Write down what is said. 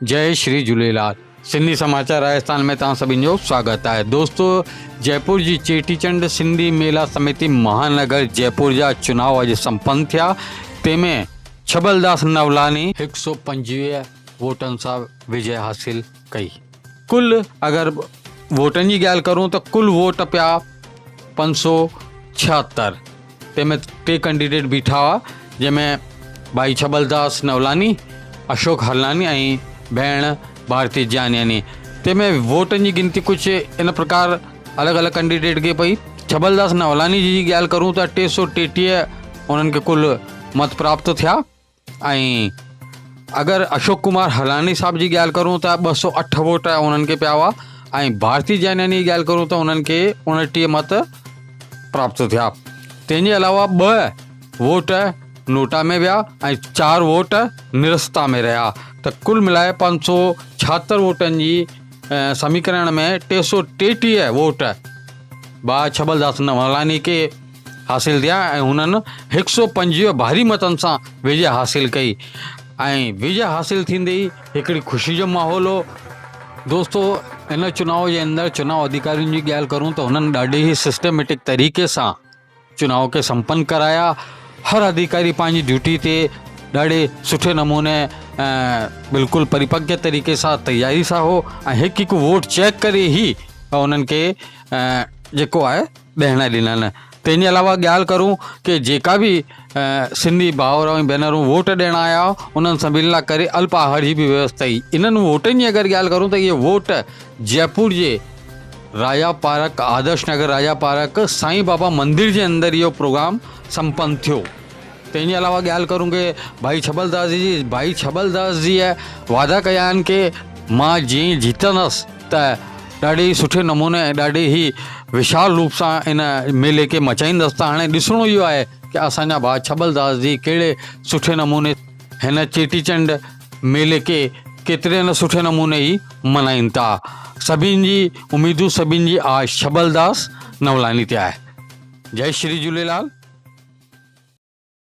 جئي شري جهوليلال سنڌي سماچار راجستان ۾ توهان سڀني جو سواگت آهي دوستو جئپور جي چيٽي چنڊ سنڌي ميلا سميتي مهانگر جئپور جا چناء اڄ سمپن ٿيا تنهن ۾ ڇٻل داس نولاني هڪ سو پنجويهه ووٽن سان وجي حاصل ڪئي ڪل اگر ووٽن جي ڳالهه ڪرون ته ڪل ووٽ پيا پنج سو ڇهتر تنهن ۾ ٽي ڪنڊيڊيٽ بيٺا هئا جنهن ۾ ڀائي ڇٻل داس نولاني، اشوڪ هرلاني ۽ ڀيڻ ڀارتي جيانياني. تنهن ۾ ووٽن جي ڳڻتي ڪجهه ان پرڪار الڳ الڳ ڪنڊيڊيٽ کي پئي. ڇٻل داس نولاني جي ڳالهه ڪرون ته 333 انهن کي ڪل مت پراپت ٿيا. ۽ اگر اشوڪ ڪمار هلاڻي صاحب جي ڳالهه ڪرون ته 208 ووٽ انهن کي پيا هئا ۽ ڀارتي جينياني جي ڳالهه ڪرون ته انهن کي 29 مت پراپت ٿيا. تنهن جي علاوه 2 ووٽ نوٽا ۾ ويا ۽ 4 ووٽ نرستا ۾ رهيا ته ڪل ملائي 576 ووٽن جي سميڪرڻ ۾ 333 ووٽ ڀاء ڇٻل داس نوالاني کي حاصل ٿيا ۽ هنن هڪ سئو 25 ڀاري متن سان وجي حاصل ڪئي ۽ وجي حاصل ٿيندي ئي هڪڙي خوشي جو ماحول هو. دوستو ان چناء جي اندر چناء اڌيڪارين جي ڳالهه ڪرون ته هنن ڏاڍي ئي سسٽميٽڪ طريقي سان چناء کي سمپن ڪرايا هر اڌيڪاري پنهنجي ڊيوٽي تي ڏاڍي سٺي نموني بلڪل پريپڪ طريقي سان تياري سان هو ۽ هڪ هڪ ووٽ چيڪ ڪري ئي انهن کي جيڪو آهي ڏهڻ ڏنل. تنهن جي علاوه ڳالهه ڪرون ڪي جيڪا به سنڌي ڀائر ۽ ڀينرون ووٽ ڏيڻ آيا انهن سڀني لاء ڪري الپ آهار جي به ويوسٿا هئي. انهن ووٽن جي اگر ڳالهه ڪرون ته اهي ووٽ جئپور جي راجا پارڪ آدرش نگر راجا پارڪ سائين بابا مندر جي اندر اهو پروگرام سمپن ٿيو. تنهن جي علاوه ڳالهه ڪرون ڪي ڀائي ڇٻل داس جي ڀائي ڇٻل داس جي وعدا ڪيا آهن ڪي مان جيئن ئي جيتندس ته ڏاڍي سٺي نموني ۽ ڏاڍي ئي وشال روپ سان ان ميلي کي مچائيندس ته هاڻي ڏسڻو اهو آهي ڪي اسان جا ڀاء ڇٻل داس جي ڪهڙي سٺي نموني هن چيٽي چنڊ ميلي کي ڪيتري نه سٺي نموني ئي ملهائين ٿا سڀني جي اميدون سڀني جي آش ڇٻل داس نولاني تي آهي جئي شري جهوليلال.